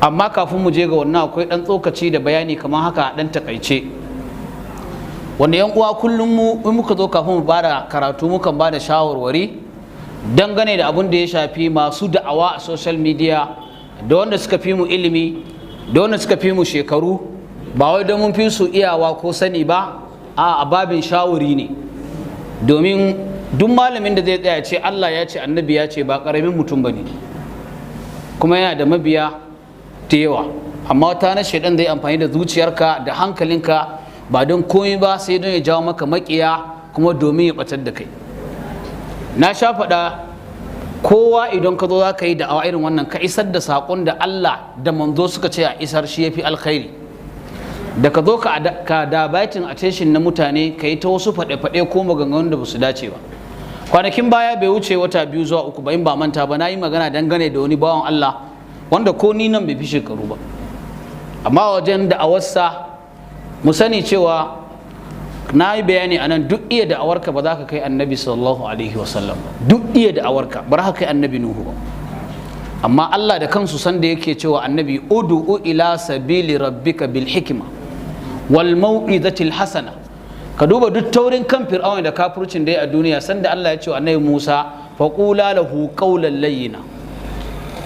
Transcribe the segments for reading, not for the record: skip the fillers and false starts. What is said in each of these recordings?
Amma kafin mu je ga wannan, akwai ɗan tsokaci da bayani kamar haka ɗan takaice, wanda yan uwa, kullum mu in muka zo kafin mu bada karatu, mukan bada shawarwari dangane da abin da ya shafi masu da'awa a social media, da wanda suka fi mu ilimi, da wanda suka fi mu shekaru. Ba wai don mun fi su iyawa ko sani ba, a babin shawari ne, domin duk malamin da zai tsaya ce Allah ya ce, Annabi ya ce, ba karamin mutum ba ne, kuma yana da mabiya da yawa. Amma wata na shaidan zai amfani da zuciyarka da hankalinka, ba don komai ba sai don ya jawo maka makiya, kuma domin ya batar da kai. Na sha faɗa, kowa idan ka zo za ka yi da'awa irin wannan, ka isar da saƙon da Allah da manzo suka ce a isar, shi ya fi alkhairi da ka zo ka diverting attention na mutane, ka yi ta wasu faɗe-faɗe ko maganganun da ba su dace ba. Kwanakin baya, bai wuce wata 2 zuwa 3 ba, in ba manta ba, na yi magana dangane da wani bawan Allah wanda ko ni nan bai fi shekaru ba, amma wajen da'awarsa, mu sani cewa na yi bayani a nan, duk iya da'awarka ba za ka kai Annabi sallallahu alaihi wasallam ba. Duk iya da'awarka ba za ka kai Annabi Nuhu ba. Amma Allah da kansu sanda yake cewa Annabi: "Ud'u ila sabili rabbika bil hikma wal mau'izatil hasana." Ka duba duk taurin kan Fir'auna da kafircin da ya a duniya, sanda Allah ya ce wa Annabi Musa: "Faqula lahu qawlan layyina."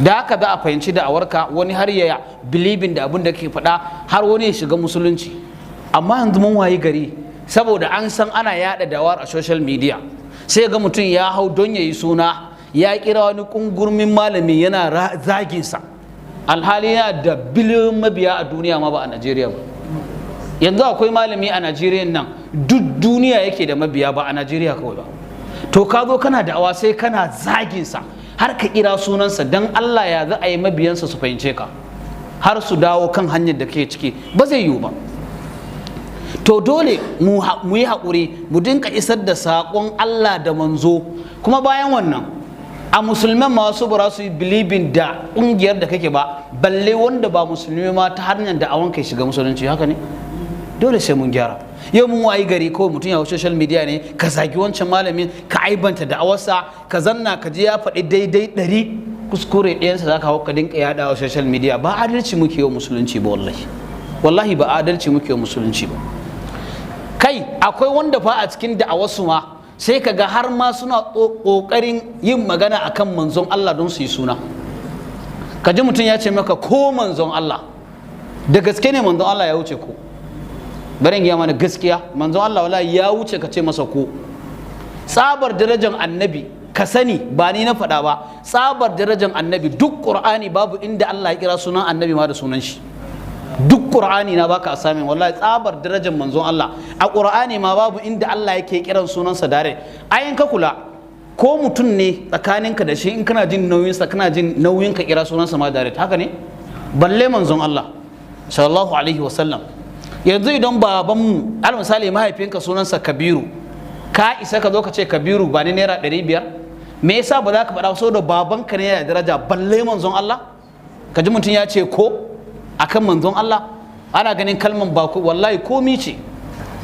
Da haka za a fahimci da'awarka, wani har ya believing da abin da ke faɗa, har wani ya shiga musulunci. Amma yanzu mun wayi gari, saboda an san ana yada da'awar a social media, sai ga mutum ya hau don ya yi suna, ya kira wani kungurmin malami yana zaginsa, alhali yana da biliyoyin mabiya a duniya ma, ba a Najeriya ba. Yanzu akwai malami a Najeriya nan, duk duniya yake da mabiya, ba a Najeriya kawai ba. To ka zo kana da'awa, sai kana zaginsa, har ka kira sunansa. Don Allah, ya za a yi mabiyansa su fahimce ka har su dawo kan hanyar da ke ciki? Ba zai yiwu ba. To dole mu yi haƙuri, mu dinka isar da saƙon Allah da manzo. Kuma bayan wannan, a musulman ma wasu ba su yi believing da ƙungiyar da kake ba, balle wanda ba musulmi ma ta hanyar da awon kai shiga musulunci. Haka ne, dole sai mun gyara. Yau mun wayi gari, kawai mutum ya hau social media ne, ka zagi wancan malamin, ka aibanta da'awarsa, ka zanna ka ji ya faɗi daidai 100, kuskure ɗayansa za ka hau ka dinka yaɗa a social media. Ba adalci muke yi wa musulunci ba, wallahi, wallahi ba adalci muke wa musulunci ba. Kai, akwai wanda fa a cikin da'awarsu ma sai ka ga har ma suna ƙoƙarin yin magana akan manzon Allah don su yi suna. Ka ji mutum ya ce maka ko manzon Allah. Da gaske ne manzon Allah ya wuce ko? Bari in gaya mana gaskiya, manzon Allah wallahi ya wuce ka ce masa ko. Tsabar darajar Annabi, ka sani, ba ni na faɗa ba, tsabar darajar Annabi, duk Qur'ani babu inda Allah ya kira sunan Annabi ma da sunan shi. Duk Qur'ani, na baka asamin, wallahi tsabar darajar manzon Allah, a Qur'ani ma babu inda Allah yake kiran sunansa dare. Ayin ka kula, ko mutum ne tsakaninka da shi, in kana jin nauyinsa, kana jin nauyin ka kira sunansa ma dare, haka ne? Balle manzon Allah sallallahu alaihi wasallam. Yanzu idan babanmu, al misali mahaifinka sunansa Kabiru, ka isa ka zo ka ce, "Kabiru, ba ni ₦500"? Me yasa ba za ka faɗa? Saboda babanka ne yana da daraja. Balle manzon Allah. Ka ji mutum ya ce ko akan manzon Allah, ana ganin kalman ba ko. Wallahi komi ce.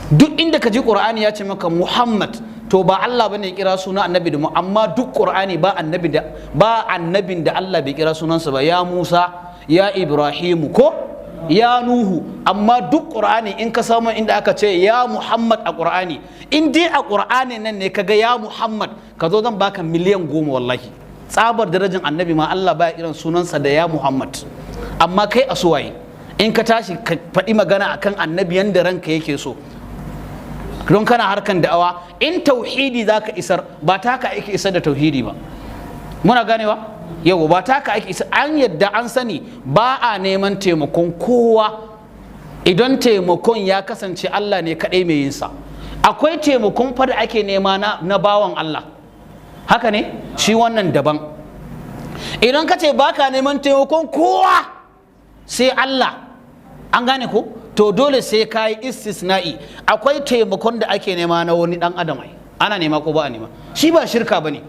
Duk inda ka ji Qur'ani ya ce maka Muhammad, to ba Allah bane ya kira suna Annabi da mu. Amma duk Qur'ani ba annabi da ba annabin da Allah bai kira sunansa ba: ya Musa, ya Ibrahimu, ko ya Nuhu. Amma duk Qur'ani in ka samu inda aka ce ya Muhammad a Qur'ani, in dai a Qur'ani nan ne kaga ya Muhammad, ka zo zan baka miliyan 10. Wallahi tsabar darajar Annabi ma Allah baya kiran sunansa da ya Muhammad. Amma kai a suwaye in ka tashi ka faɗi magana akan Annabi yanda ranka yake so, don kana harkan da'awa? In tauhidi za ka isar, ba ta haka ake isar da tauhidi ba. Muna ganewa? Yau ba ta haka ake isar. An yadda an sani ba a neman taimakon kowa idan taimakon ya kasance Allah ne kaɗai mai yinsa. Akwai taimakon fa da ake nema na bawan Allah, haka ne, shi wannan daban. Idan ka ce baka neman taimakon kowa sai Allah, an gane ko? To dole sai ka yi istisna'i. Akwai taimakon da ake nema na wani dan adam. Ai ana nema ko ba a nema? Shi ba shirka bane.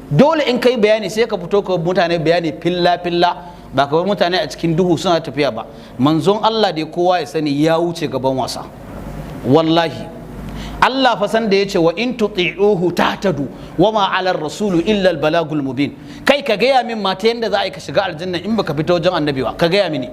Dole in kai bayani, sai ka fito ka mutane bayani filla filla, ba ka bar mutane a cikin duhu suna tafiya ba. Manzon Allah dai kowa ya sani ya wuce gaban wasa. Wallahi Allah fa san da yace wa in tuti'uhu tahtadu wa ma 'ala rasulu illa al balagul mubin. Kai, ka gaya min mata yanda za a yi ka shiga aljanna in baka fito wajen annabi ba? Ka gaya mini.